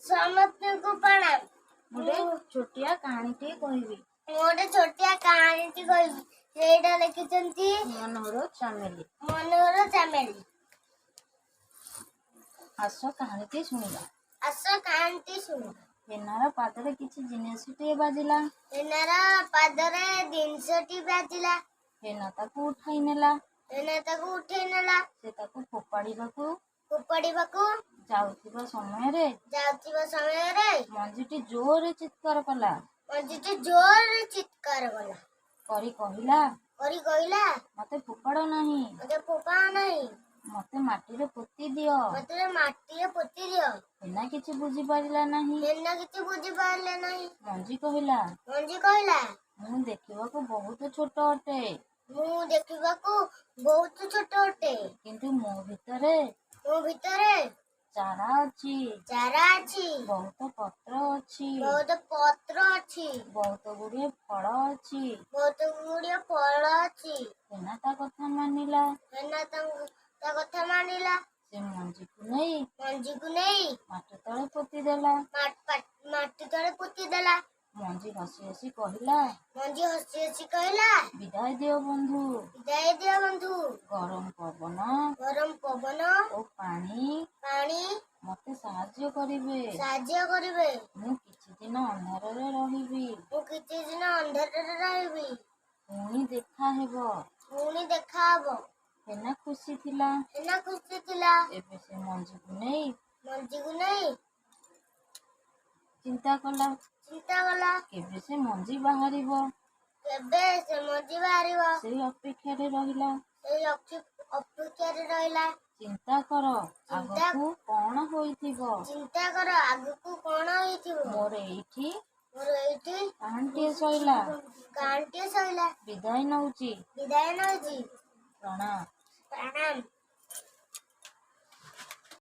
ସମସ୍ତଙ୍କୁ ପ୍ରଣାମ। ଗୋଟେ ଛୋଟିଆ କାହାଣୀଟିଏ କହିବି। ମୁଁ ଗୋଟେ ଛୋଟିଆ କାହାଣୀଟି କହିବି। ସେଇଟା ଲେଖିଛନ୍ତି ମନୋହର ଚାମେଲି। ମନୋହର ଚାମେଲି। ଆସ କାହାଣୀଟି ଶୁଣିବା। ଆସ କାହାଣୀଟି ଶୁଣ। ହେନାର ପାଦରେ କିଛି ଜିନିଷଟିଏ ବାଜିଲା। ହେନାର ପାଦରେ ଜିନିଷଟି ବାଜିଲା। ହେନା ତାକୁ ଉଠାଇ ନେଲା। ହେନା ତାକୁ ଉଠେଇ ନେଲା। ସେ ତାକୁ ଫୋପାଡ଼ିବାକୁ ଫୋପାଡ଼ିବାକୁ ଯାଉଥିବା ସମୟରେ ଯାଉଥିବା ସମୟରେ ମଞ୍ଜିଟି ଜୋରରେ ଚିତ୍କାର କଲା। ମଞ୍ଜିଟି ଜୋରରେ ଚିତ୍କାର କଲା। କରି କହିଲା, କରି କହିଲା, ମତେ ଫୋପାଡ଼ ନାହିଁ। ମତେ ଫୋପାଡ଼ ନାହିଁ। ମତେ ମାଟିରେ ପୋତି ଦିଅ। ମତେ ମାଟିରେ ପୋତି ଦିଅ। ହେନା କିଛି ବୁଝିପାରିଲା ନାହିଁ। ହେନା କିଛି ବୁଝିପାରିଲେ ନାହିଁ। ମଞ୍ଜି କହିଲା, ମଞ୍ଜି କହିଲା, ମୁଁ ଦେଖିବାକୁ ବହୁତ ଛୋଟ ଅଟେ। ମୁଁ ଦେଖିବାକୁ ବହୁତ ଛୋଟ ଅଟେ। କିନ୍ତୁ ମୋ ଭିତରେ ମୋ ଭିତରେ ଚାରା ଅଛି। ଚାରା ଅଛି। ବହୁତ ପତ୍ର ଅଛି। ବହୁତ ପତ୍ର ଅଛି। ବହୁତ ଗୁଡ଼ିଏ ଫଳ ଅଛି। ବହୁତ ଗୁଡ଼ିଏ ଫଳ ଅଛି। ହେନା ତା କଥା ମାନିଲା। ହେନା ତାଙ୍କୁ ତା କଥା ମାନିଲା। ସେ ମଞ୍ଜିକୁ ନେଇ ମଞ୍ଜିକୁ ନେଇ ମାଟି ତଳେ ପୋତି ଦେଲା। ମାଟି ତଳେ ପୋତି ଦେଲା। ମଞ୍ଜି ହସି ହସି କହିଲା, ମଞ୍ଜି ହସି ହସି କହିଲା, ବିଦାୟ ଦିଅ ବନ୍ଧୁ। ବିଦାୟ ଦିଅ ବନ୍ଧୁ। ଗରମ ପବନ ଗରମ ପବନ ଓ ପାଣି ପାଣି ମତେ ସାହାଯ୍ୟ କରିବେ। ସାହାଯ୍ୟ କରିବେ। ମୁଁ କିଛି ଦିନ ଅନ୍ଧାରରେ ରହିବି। ମୁଁ କିଛି ଦିନ ଅନ୍ଧାରରେ ରହିବି। ପୁଣି ଦେଖା ହେବ। ପୁଣି ଦେଖା ହବ। ହେନା ଖୁସି ଥିଲା। ହେନା ଖୁସି ଥିଲା। ଏବେ ସେ ମଞ୍ଜିକୁ ନେଇ ମଞ୍ଜିକୁ ନେଇ ଚିନ୍ତା କଲା। ଚିନ୍ତା କଲା। କେବେ ସେ ମଞ୍ଜି ବାହାରିବ, କେବେ ସେ ମଞ୍ଜି ବାହାରିବ, ସେଇ ଅପେକ୍ଷାରେ ରହିଲା। ସେଇ ଅପେକ୍ଷାରେ ରହିଲା। ଚିନ୍ତା କର ଆଗକୁ କଣ ହୋଇଥିବ। ଚିନ୍ତା କର ଆଗକୁ କଣ ହେଇଥିବ। ମୋର ଏଇଠି ମୋର ଏଇଠି କାହାଣୀଟିଏ ସଇଲା। କାହାଣୀଟିଏ ସଇଲା। ବିଦାୟ ନଉଛି। ବିଦାୟ ନଉଛି। ପ୍ରଣାମ। ପ୍ରଣାମ।